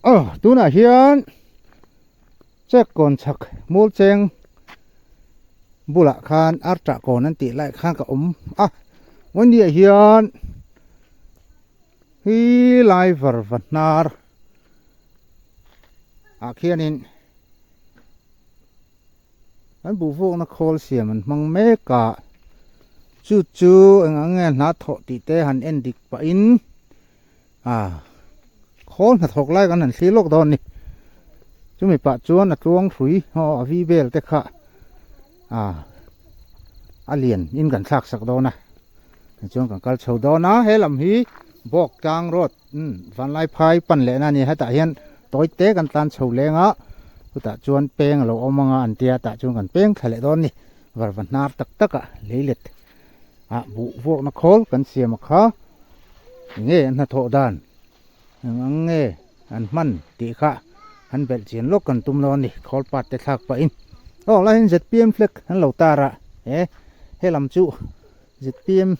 Aw tunah hian check kawn chhak mual cheng bulah khan ar tah kawn an tih lai khan ka awm a vawinia hian hi lai var va hnar ah khianin An buhvuakna khawl siam an hmang mek a, chu chu eng ang nge hna thawh tih te han en dik pahin ah khawl hnathawk lai kan han thlir lawk dawn a ni. Chumi pah chuan a tluang hrui aw a vi vel te kha ah a lian in kan thlak sak dawn a, tichuan kan kal chho dawn a, he lam hi Bawktlang road Umm Vanlaiphai pan lehna a ni hetah hian tawi te kan tlan chho leng a chutah chuan peng a lo awm anga an tia tah chuan kan peng thla leh dawn a ni varva hnar tak tak ah leilet ah buh vuakna khawl kan siam a kha enge an hnathawh dan eng ang nge an hman tih kha an belh chian lawk kan tum dawn a ni khawl pat te thlak pahin aw lai hian zpm flag an lo tar a he helam chu zpm.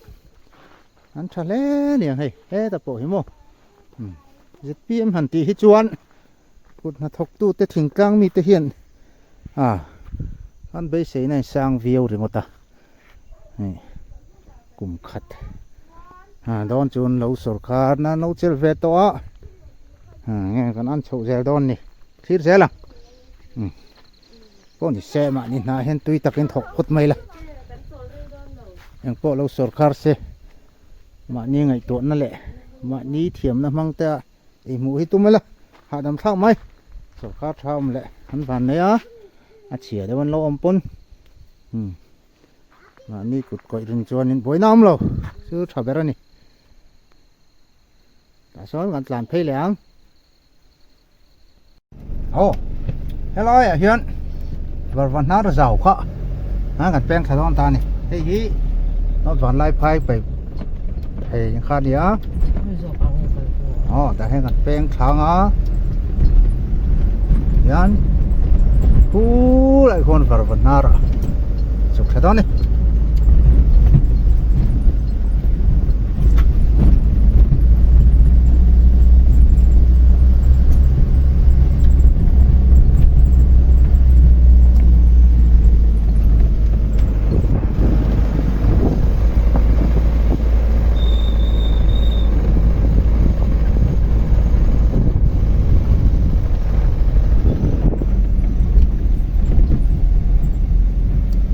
An tha hle aniang hei heta pawh hi maw zpm han tih hi chuan kut hnathawk tute thingtlang mite hian ah an beisei na in sang viau ringawt a hei kum khat ah dawn chuan lo sawrkar na no chel ve tawh a nge kan an chhoh zel dawn ni thlir zel ang pawh ni se mahni hnah hian tui takin thawk phawt mai la engpawh lo sawrkar se mahni ngaihtuahna leh mahni thiamna hmang te a ei hmuh hi tum ila hahdam thlak mai sawrkar tha awm leh an van nei a a chhia deuh an lo awm pawn umm mahni kut kawih ring chuanin buaina awm lo chu tha ber a ni tah sawn kan tlan phei leh ang. Aw helai ah hian varva hnar zau kha a kan peng thla dawn ta a ni hei hi vanlai phai paih thei kha a ni a aw tah hian kan peng thlang a hian khulai khawn varva hnar ah chhuk thla dawn a ni.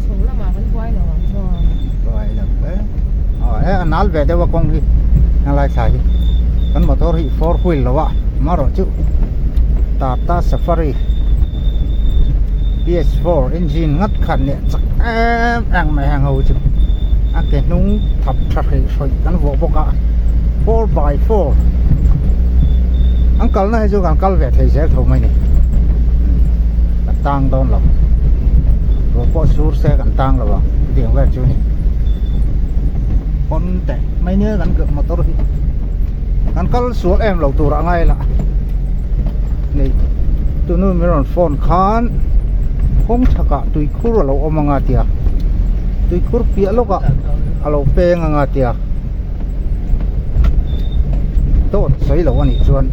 Chho lamah kan buai lo ang chuan. Buai lo e. Aw he a nal ve deuh a kawng hi a lai thla hi kan motor hi four wheel lo a amaherawh chu Tata Safari PS4 engine ngat khan leh chak em em mai heng ho chu a ke hnung thap tha hreih hrawih kan vuah bawk a 4x4 an kalna hi chu kan kal ve thei zel tho mai ni kan tang dawn lo ruah pawh sur se kan tang lo ang chutiang vel chu ni pawn teh mai nia kan motor hi kan kal sual em lo tur a ngai lah nei tunu min rawn phone khan kawng chhakah tuikhur a lo awm anga tia tuikhur piah lawkah a lo peng anga tia. Dawt sawi lo anih chuan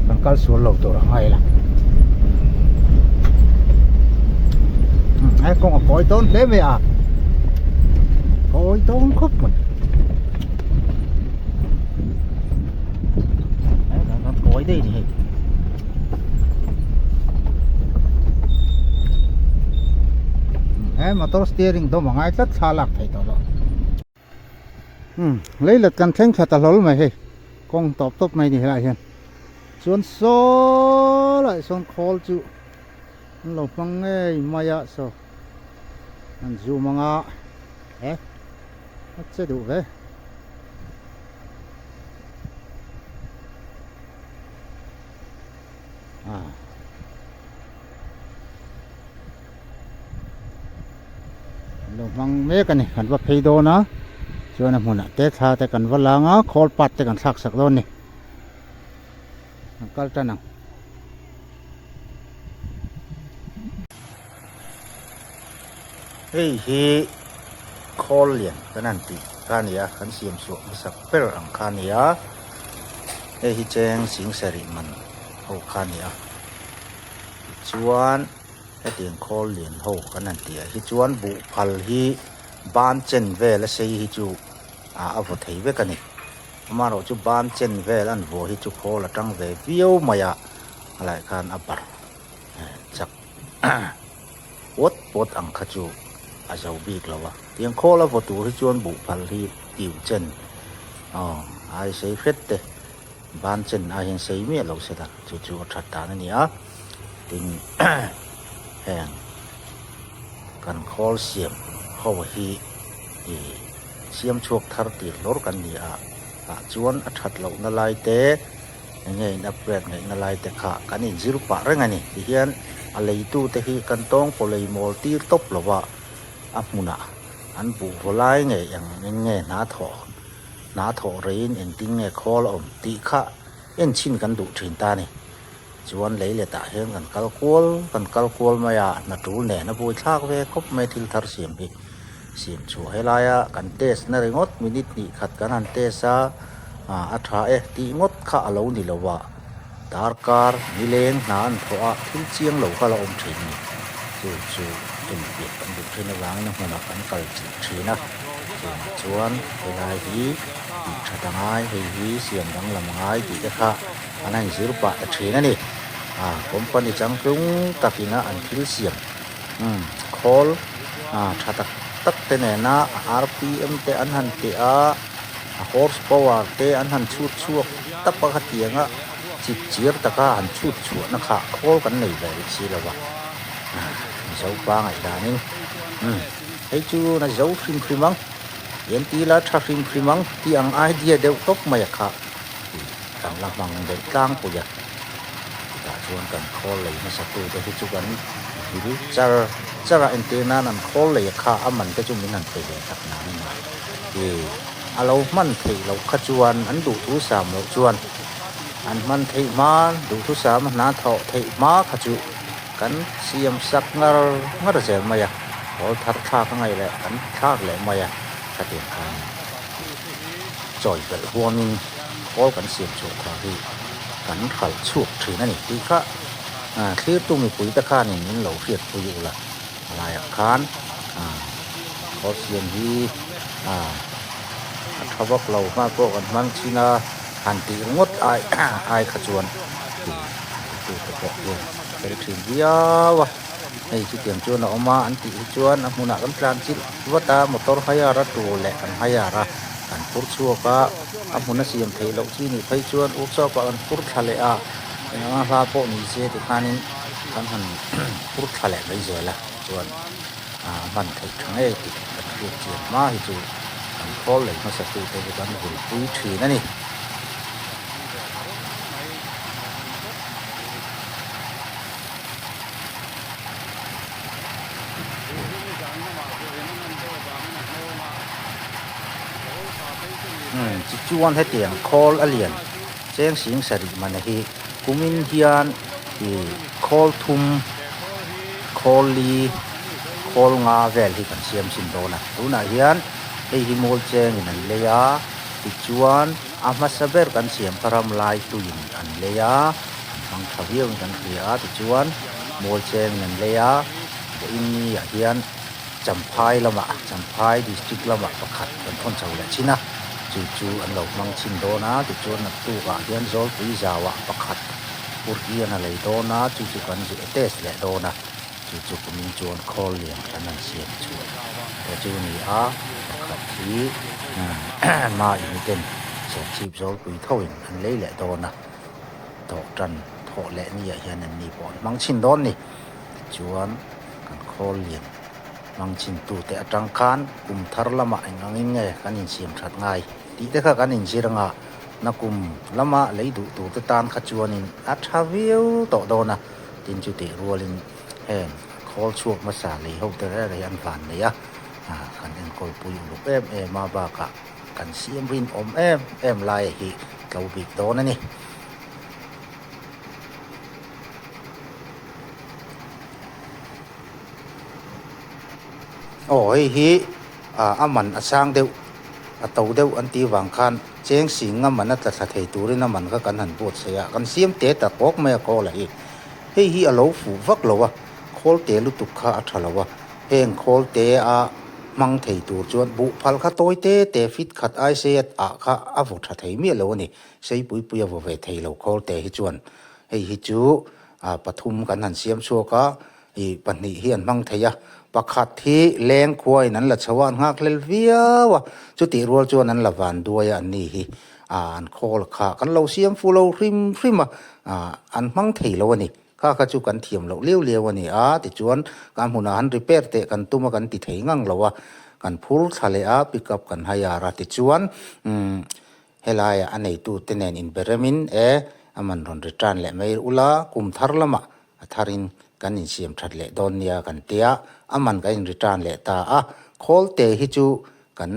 kan kal sual lo tur a ngai la he kawng a kawi dawn hle mai a kawi dawn khawp mai he kan kawi daih a ni hei he motor steering dawm a ngai tlat thla lak theih tawh loh. Umm leilet kan thleng thla ta hlawl mai hei kawng tawp tawp mai ni helaiah hian chuan saw laiah sawn khawl chu an lo hmang ngei mai a saw an zoom ang a e a che duh ve. Ah. Lo hmang mek a ni kan va phei dawn a chuan a hmunah te thla te kan va lang a khawl pat te kan thlak sak dawn a ni kan kal tan ang. Hei hi khawl lian kan han tih kha a ni a kan siam chhuah hmasak ber ang kha a ni a hei hi cheng sing sarih man. ho kha a ni a tichuan hetiang khawl lian ho kan han tih ah hi chuan buh phal hi ban chen vel a sei hi chu ah a vaw thei vek a ni amaherawh chu ban chen vel an vaw hi chu khawl a tang ve viau mai a a lai khan a barh chak pawt pawt ang kha chu a zo bik lo a tiang khawl a vaw tur hi chuan buh phal hi tiu chen aw ai sei hret te ban chen ai hian sei miah lo se la chu chu a that dan a ni a tin heng kan khawl siam ho hi ih siam chhuak thar tir hlawr kan ni a tah chuan a that loh na lai te. Eng nge in upgrade ngaihna lai te kha kan inzir pah reng a ni. Tihian a leitute hi kan tawng pawh lei mawl tir tawp lo va, a hmunah an buh vaw lai nge eng eng nge hna thawh hna thawh reiin engtin nge khawl a awm tih kha en chhin kan duh thin ta a ni. Chuan lei letah hian kan kal kual kan kal kual mai a, hna tul nen a buaithlak ve khawp mai thil thar siam hi. Siam chhuah helaia kan test na ringawt minute hnih khat kan han test a. A tha e tih ngawt kha a lo ni lo a, darkar nileng hna an thawh a, thil chiang lo kha la awm thin a ni. Chu chu enpiah kan duh thin avangin a hmunah kan kal chilh thin a, chungah chuan helai hi tih that a ngai, hei hi siam danglam a ngai tih te kha an han zir pah ta thin a ni. A company changtlung takina an thil siam khawl tha tak tak te nena rpm te an han teh a. A horse power te an han chhut chhuak tap a khatianga chip chir taka han chhut chhuahna kha khawl kan nei ve rih si lo va. Mizo pa ngaihdanin umm hei chu na zo hrim hrim ang, en ti la tha hrim hrim ang tih ang idea deuh tawp mai a kha tih kan la hmang deuh tlangpui a. Chutah chuan kan khawl lei hmasa tute hi chu kan vil char char a, entir nan an khawl lei a kha a man te chu min han pe ve tak nangin a. Ti a lo hman theih loh kha chuan an duhthusam loh chuan an hman theih hma duhthusam a hna thawh theih hma kha chu kan siam sak ngar ngar zel mai a, hawl thar thlak a ngaih leh kan thlak leh mai a, khatiang khan chawi belh huamin hawl kan siam chhuah thar hi kan hralh chhuak thin a ni tih kha thlirtu mipuite khanin min lo hriatpui ula. A laiah khan kawr siam hi a tha vak lo hma pawh kan hmang thin a, han tih ringawt ai ai kha chuan tih tute pawh hian a fel thin viau a, hei chutiang chuan a awm a an tih hi chuan a hmunah kan tlan chilh vat a, motor hire a tur leh kan hire a, kan phur chhuak a, a hmuna siam theih loh chi nih phei chuan workshop ah kan phur thla leh a, eng anga hla pawh ni se tikhanin kan han. Phur tha leh mai zel a chuan a hman theih tha ngei tih kan hriat chian hma hi chu kan khawl lei hmasa tute chu kan vulpui thin a ni. Umm tichuan hetiang khawl a lian cheng sing sarih mana hi kumin hian ih khawl thum khawl li khawl nga vel hi kan siam chhin dawn a tunah hian hei hi mual chengin an lei a tichuan a hmasa ber kan siam kha ram lai tuiin an lei a an hmang tha viauin kan hria a tichuan mual chengin an lei a vawiin ni ah hian Champhai lamah Champhai district lamah pakhat kan thawn chho leh chin a chu chu an lo hmang chhin dawn a tichuan naktukah hian Zawlpui zauah pakhat Purhian a lei dawn a, chu chu kan zu test leh dawn a, chu chu kumin chuan khawl lian kan han siam chhuah te chu a ni a, pakhat hi ma in ten serchhip zawlpui thoin an lei leh dawn a, thawh tan thawh leh ni ah hian an ni pawh an hmang chhin dawn ni, tichuan kan khawl lian hmang chhin tu te atang khan kum thar lamah eng angin nge kan insiam that ngai tih te kha kan inzir anga. Nakum lama lei duh turte tan kha chuanin a tha viau tawh dawn a, tin chutih rualin heng khawl chhuak hmasa lei ho te reng reng hi an van nei a, kan enkawl pui uluk em em a bakah kan siam rinawm em em laia hi tlo bik dawn a ni. Aw hei hi a man a sang deuh. A to deuh an tih vang khan cheng sing a man a tla thla thei turin a man kha kan han buatsaih a, kan siam te ta kawk mai a khawl a hi. Hei hi a lo fuh vak lo a, khawl te lutuk kha a tha lo a, heng khawl te a hmang thei tur chuan buh phal kha tawi te te fit khat ai sei ah kha a vaw tha thei miah lo a ni. Seipui pui a vaw ve thei lo khawl te hi chuan hei hi chu pathum kan han siam chhuak a, Ih pahnih hi an hmang thei a, pakhat hi leng khuain an la chho a, an nghak hlel viau a, chutih rual chuan an la van duai a, anni hi an khawl kha kan lo siam fu lo hrim hrim a, an hmang thei lo a ni. Kha kha chu kan thiam loh liau liau a ni a, tichuan kan hmunah han repair teh kan tum a, kan ti thei ngang lo a, kan phur thla leh a, pick up kan hire a, tichuan umm helaiah a neitute nen inberemin e a man rawn return leh mai ula, kum thar lamah A tharin kan insiam that leh dawn nia kan tia, a man kan in return leh ta a, khawlte hi chu kan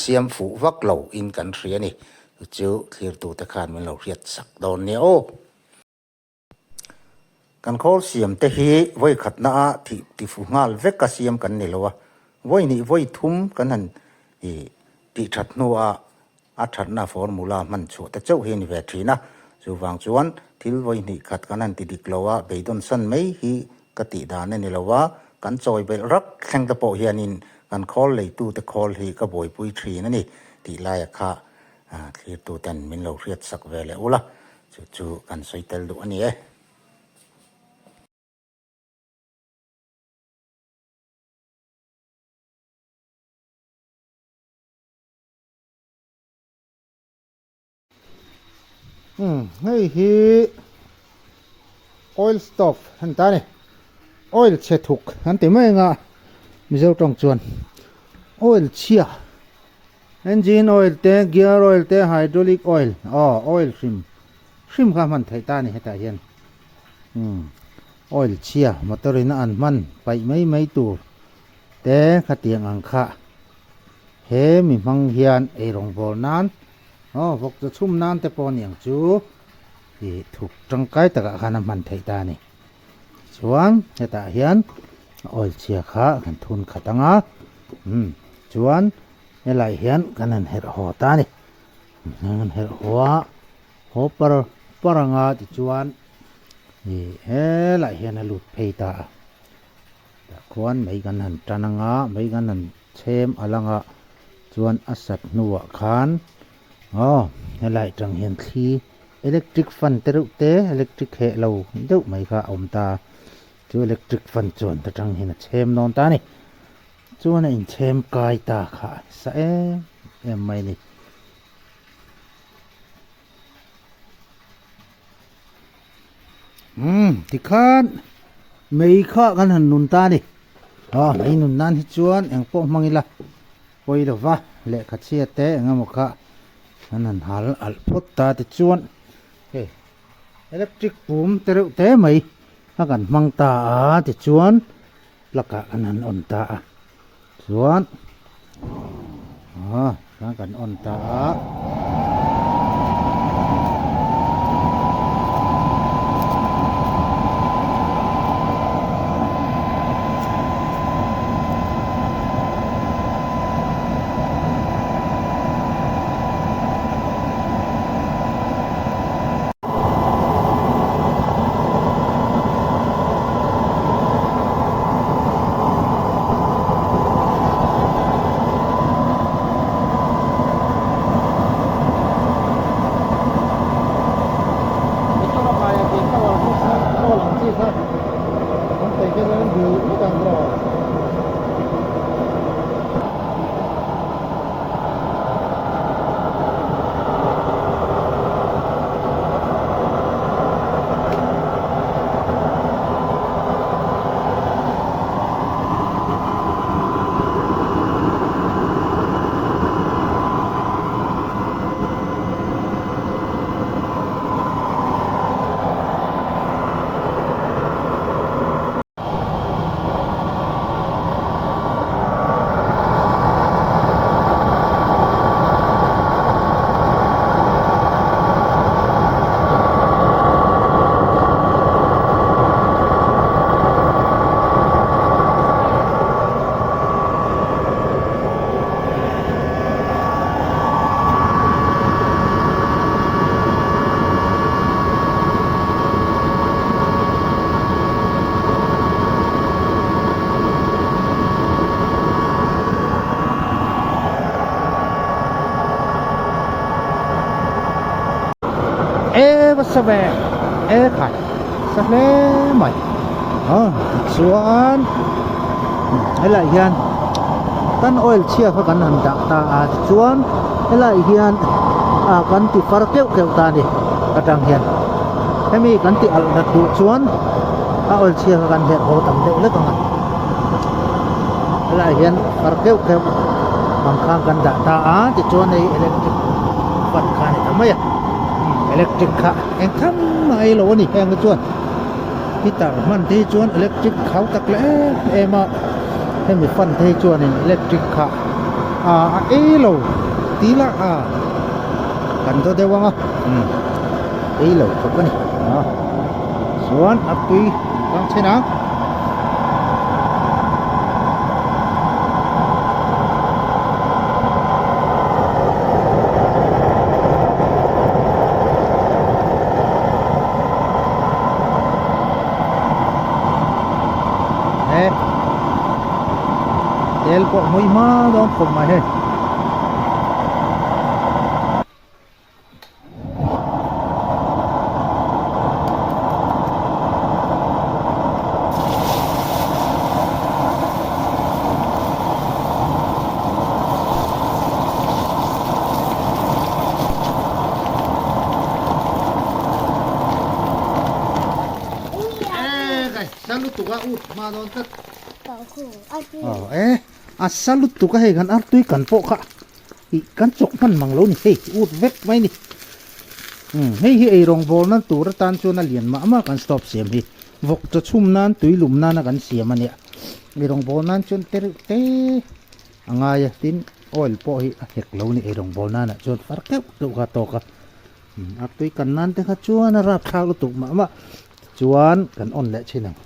siam fuh vak lo in kan hria ni, chu chu thlirtute khan min lo hriat sak dawn nia aw. Kan khawl siam te hi vawi khatna a thih ti fu nghal vek a siam kan ni lo a, vawi hnih vawi thum kan han tih that hnuah A thatna formula hman chhuah te chauh hi a ni ve thin a, chuvang chuan thil vawi hnih khat kan han ti dik lo a, beidawn san mai hi ka tih dan a ni lo a, kan chawi belh rak thleng te pawh hianin kan khawl leitute khawl hi ka buaipui thin a ni tih laia kha thlirtuten min lo hriat sak ve leh ula, chu chu kan sawi tel duh a ni e. Umm hei hi oil stove an ta a ni oil chhe thuk an ti mai anga mizo tawng chuan oil chhia engine oil te gear oil te hydraulic oil aw oil hrim hrim kha a hman theih ta a ni hetah hian umm oil chhia motor in a an hman paih mai mai tur te khatiang ang kha. He mi hmang hian eirawng bawl nan aw vawk chaw chhum nan te pawh a ni ang chu ih thuk tangkai takah khan a hman theih ta a ni. Chuan hetah hian oil chhia kha kan thun khat ang a umm chuan helai hian kan han herh haw ta a ni. Kan herh haw a haw par par ang a tichuan ih helai hian a lut phei ta a. Tah khuan mei kan han tan anga mei kan han chhem a lang a chuan a sat hnuah khan aw helai tang hian thli electric fan te reuh te electric heh lo deuh mai kha a awm ta a chu electric fan chuan ta tang hian a chhem dawn ta a ni chuan a inchhem kai ta kha a sa em em mai a ni. Umm tikhan mei kha kan han nun ta a ni aw mei nun nan hi chuan eng pawh hmang ila pawi lo va lehkha chhia te eng emaw kha an han hal alh phawt ta tichuan hei electric pum te reuh te mai a kan hmang ta a tichuan plug ah kan han on ta a chuan aw chuan kan on ta a. sa ve e khai sa hle mai a tichuan helaiah hian kan oil chhia kha kan han dah ta a tichuan helaiah hian ah kan ti far keuh keuh ta a ni atang hian hemi kan ti alh nat duh chuan a oil chhia kha kan herh haw tam deuh lek ang a helaiah hian far keuh keuh ang khan kan dah ta a tichuan hei electric fan kha a ni ta mai a electric kha eng tham mah ei lo a ni heng te chuan heater hman te hi chuan electric khau tak leh em em a hemi fan te hi chuanin electric kha ah a ei lo tih lah ah kan daw deuh ang a umm ei lo khawp a ni a chuan a tui kang chhen ang. He tel pawh hmui hma dawn khawp mai hei. A sa lutuk a hei kan artui kan pawh kha ih kan chawk hman mang lo ni hei ut vek mai ni umm hei hi eirawng bawl nan tur atan chuan a lian mah mah kan stop siam hi vawk chaw chhum nan tui lum nana kan siam a nia eirawng bawl nan chuan te reuh te a ngai a tin oil pawh hi a hek lo ni eirawng bawl nanah chuan far keuh keuh kha a tawk a umm artui kan nan te kha chuan a rapthlak lutuk mah mah Chuan kan on leh thin ang.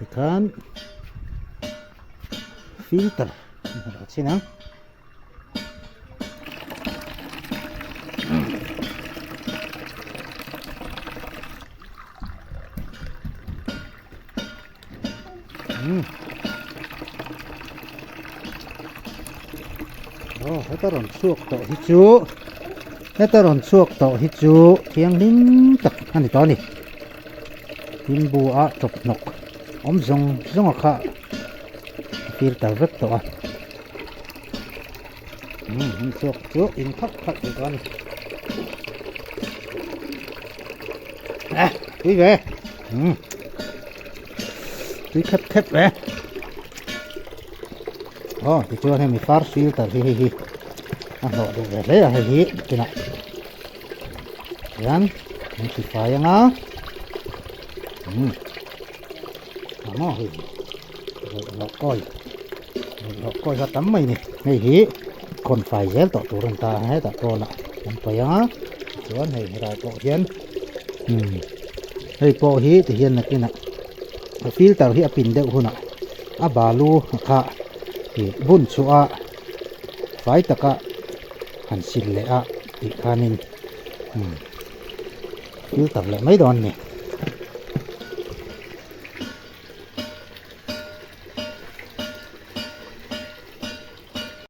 Tikhan filter an hmu lo chin ang. Aw heta rawn chhuak tawh hi chu heta rawn chhuak tawh hi chu thianghlim tak a ni tawh a ni limbu a chawp hnawk awm zawng zawng a kha a filter vek tawh a umm heng chhuak chu in khalh khalh thei tawh a ni a tui ve umm tui khep khep ve aw tichuan hemi far filter hi hei hi a hlawh duh ve hle a hei hi kinah hian an ti fai anga umm a maw hei bawlhhlawh kawi bawlhhlawh kawi kha tam mai a ni hei hi khawn fai zel tawh tur a ni ta a hetah pawnah an paih anga tichuan hei helai pawh hian umm hei pawh hi tihian nakinah a filter hi a pin deuh hunah a balu a kha ih bun chhuah a fai taka han sil leh a tih khanin umm filter leh mai dawn a ni.